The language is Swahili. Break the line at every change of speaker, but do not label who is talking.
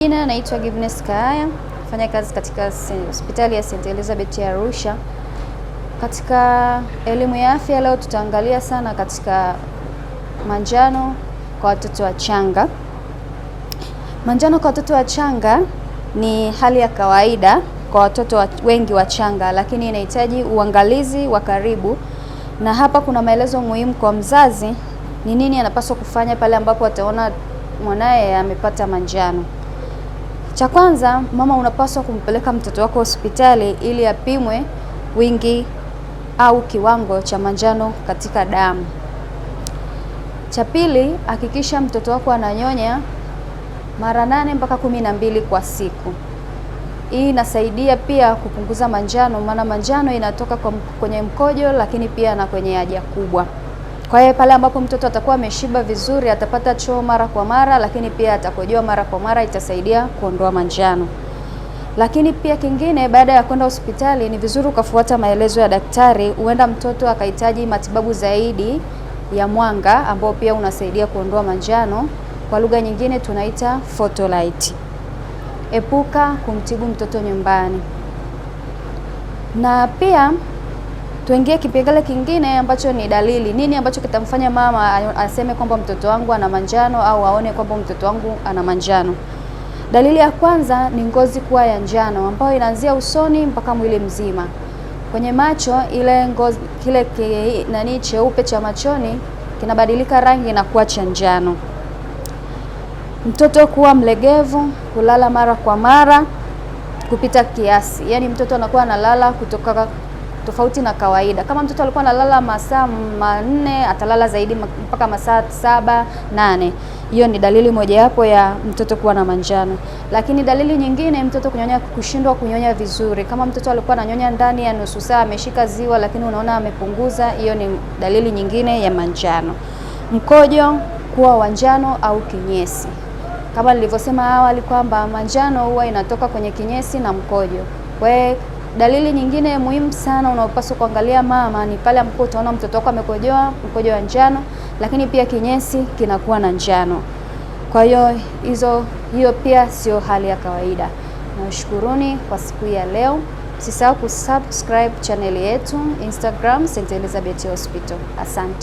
Jina naitwa Giveness Kaaya, nafanya kazi katika hospitali ya St. Elizabeth ya Arusha. Katika elimu ya afya leo tutaangalia sana katika manjano kwa watoto wachanga. Manjano kwa watoto wachanga ni hali ya kawaida kwa watoto wengi wachanga, lakini inahitaji uangalizi wa karibu, na hapa kuna maelezo muhimu kwa mzazi ni nini anapaswa kufanya pale ambapo ataona mwanaye amepata manjano. Cha kwanza, mama, unapaswa kumpeleka mtoto wako hospitali ili apimwe wingi au kiwango cha manjano katika damu. Cha pili, hakikisha mtoto wako ananyonya mara 8 mpaka 12 kwa siku. Hii inasaidia pia kupunguza manjano, maana manjano inatoka kwenye mkojo, lakini pia na kwenye haja kubwa. Kwa hiyo pale ambapo mtoto atakuwa ameshiba vizuri, atapata choo mara kwa mara, lakini pia atakojoa mara kwa mara, itasaidia kuondoa manjano. Lakini pia kingine, baada ya kwenda hospitali ni vizuri ukafuata maelezo ya daktari. Huenda mtoto akahitaji matibabu zaidi ya mwanga ambao pia unasaidia kuondoa manjano, kwa lugha nyingine tunaita photolight. Epuka kumtibu mtoto nyumbani. Na pia tuingie kipengele kingine ambacho ni dalili. Nini ambacho kitamfanya mama aseme kwamba mtoto wangu ana manjano au aone kwamba mtoto wangu ana manjano? Dalili ya kwanza ni ngozi kuwa ya njano ambayo inaanzia usoni mpaka mwili mzima. Kwenye macho ile ngozi kile nani cheupe cha machoni kinabadilika rangi na kuwa cha njano. Mtoto kuwa mlegevu, kulala mara kwa mara kupita kiasi, yaani mtoto anakuwa analala kutoka tofauti na kawaida. Kama mtoto alikuwa analala masaa 4 atalala zaidi mpaka masaa 7, 8. Hiyo ni dalili mojawapo ya mtoto kuwa na manjano. Lakini dalili nyingine, mtoto kunyonya, kushindwa kunyonya vizuri. Kama mtoto alikuwa ananyonya ndani ya nusu saa ameshika ziwa, lakini unaona amepunguza, hiyo ni dalili nyingine ya manjano. Mkojo kuwa wa njano au kinyesi. Kama nilivyosema awali kwamba manjano huwa inatoka kwenye kinyesi na mkojo. Kwa hiyo dalili nyingine muhimu sana unaopaswa kuangalia mama ni pale ambapo utaona mtoto wako amekojoa mkojo wa njano, lakini pia kinyesi kinakuwa na njano. Kwa hiyo hiyo pia sio hali ya kawaida. Nawashukuruni kwa siku ya leo. Usisahau kusubscribe channel yetu Instagram St. Elizabeth Hospital. Asante.